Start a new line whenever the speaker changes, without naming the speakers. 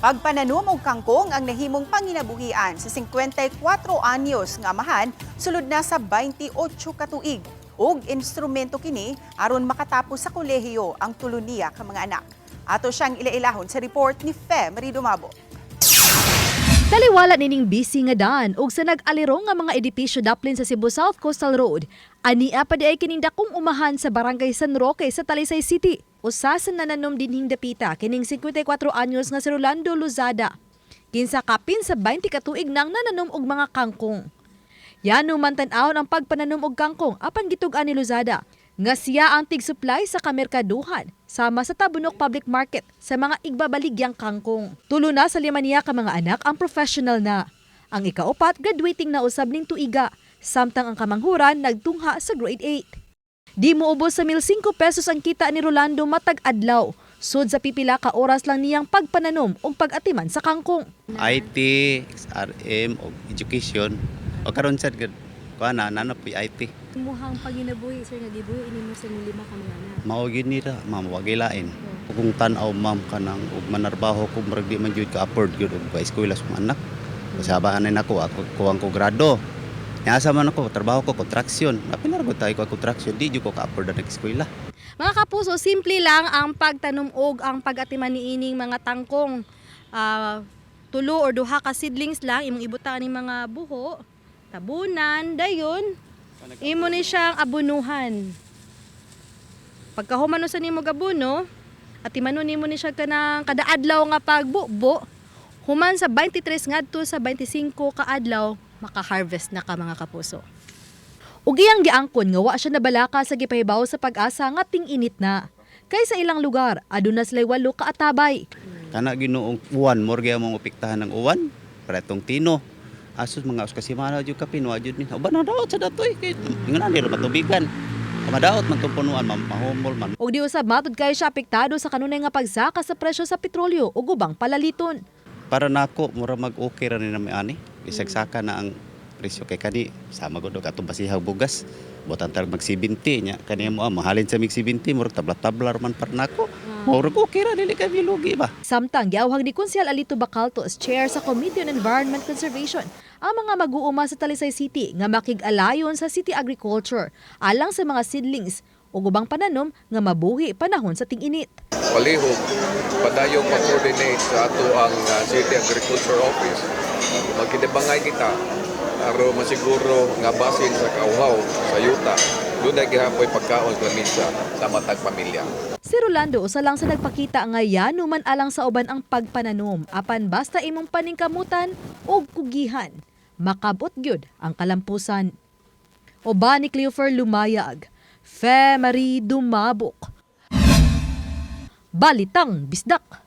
Pagpananom og kangkong ang nahimong panginabuhian sa 54 anyos nga amahan sulod na sa 28 ka tuig. Ug instrumento kini aron makatapos sa kolehiyo ang tulo niya ka mga anak. Ato siyang ilailahon sa report ni Fe Marie Dumabo.
Taliwala nining busy nga daan ug sa nag-alirong nga mga edipisyo daplin sa Cebu South Coastal Road. Ania pa di ay kining dakong umahan sa Barangay San Roque sa Talisay City. Usa sa nananom dinhing dapita kining 54 anyos nga si Rolando Luzada. Kinsa kapin sa 20 ka tuig nang nananom og mga kangkong. Yano man tan-awon ang pagpananom og kangkong apan gitug-an ni Luzada nga siya ang tig-supply sa kamerkaduhan sama sa Tabunok Public Market sa mga igbabaligyang kangkong. Tulo na sa lima niya ka mga anak ang professional na. Ang ikaupat, graduating na usab ning tuiga, samtang ang kamanghuran nagtungha sa grade 8. Di moubos sa 1,005 pesos ang kita ni Rolando matag adlaw. Sud sa pipila ka oras lang niyang pagpananom ug pag-atiman sa kangkong.
IT, XRM o education. O karon sad gud kuan na nana po IT.
Imuhang panginabuhi, sir, nga gibuhi nimo sa imong lima ka mga anak.
Mao gyud nila, ma'am, wa gilain. Kung tan-aw, ma'am, kanang ug manarbaho ko, murag di man jud ka afford gyud og pa-eskwela sa mga anak. Kasabaan na nako ako kuwang ko grado. Asa man ako trabaho ko construction. Napilar gud tayo ko construction, di jud ko ka afford na nag-eskwela.
Mga kapuso, simple lang ang pagtanom og ang pag-atiman niining mga tangkong. Tulo or duha ka seedlings lang imong ibutang ning mga buho, tabunan, dayon imo ni siyang abunuhan. Pagkahuman sa nimo gabuno, atimanon nimo ni siya kanang kada adlaw nga pagbubo, human sa 23 ngadto sa 25 ka adlaw, maka-harvest na ka, mga kapuso. Ug iyang giangkon nga wa siya nabalaka sa gipahibaw sa Pag-asa nga ting-init na. Kay sa ilang lugar, aduna sila'y walo ka atabay.
Kana Ginoong uwan, mor gyud mong apektahan ng uwan para itong tino. Asos mga us kasi mana jud kapin wa jud ni. Uban na daot sa datoy kay ingon ani ra matubigan. Madaot man tong punuan, mahumol man.
Ug di usab matud kay siya apektado sa kanunay nga pagsaka sa presyo sa petrolyo ug ubang palaliton.
Para nako mura mag okay ra ni nami ani. Isagsaka na ang presyo kay kani sama gud og atong basihag bugas. Butan tag mag 70 nya kani mo mahalin sa mig 70, murag tabla-tabla ra man para nako. Murag okay ra, dili kay lugi ba.
Samtang giawhag ni Konsehal Alito Bacaltos, chair sa Committee on Environment Conservation, ang mga mag-uuma sa Talisay City nga makig-alayon sa city agriculture alang sa mga seedlings ug ubang pananom nga mabuhi panahon sa ting-init.
Palihog padayong mag-coordinate sa ato ang City Agriculture Office. Magkidabangay kita aron masiguro nga basin sa kauhaw sa yuta, dunay gihapoy pagkaon sa lamisa sa matag pamilya.
Si Rolando usa lang sa nagpakita nga yano man alang sa uban ang pagpananom apan basta imong paningkamutan ug kugihan, makabot gyud ang kalampusan. Uban ni Cleofer Lumayag, Fe Marie Dumabok. Balitang Bisdak.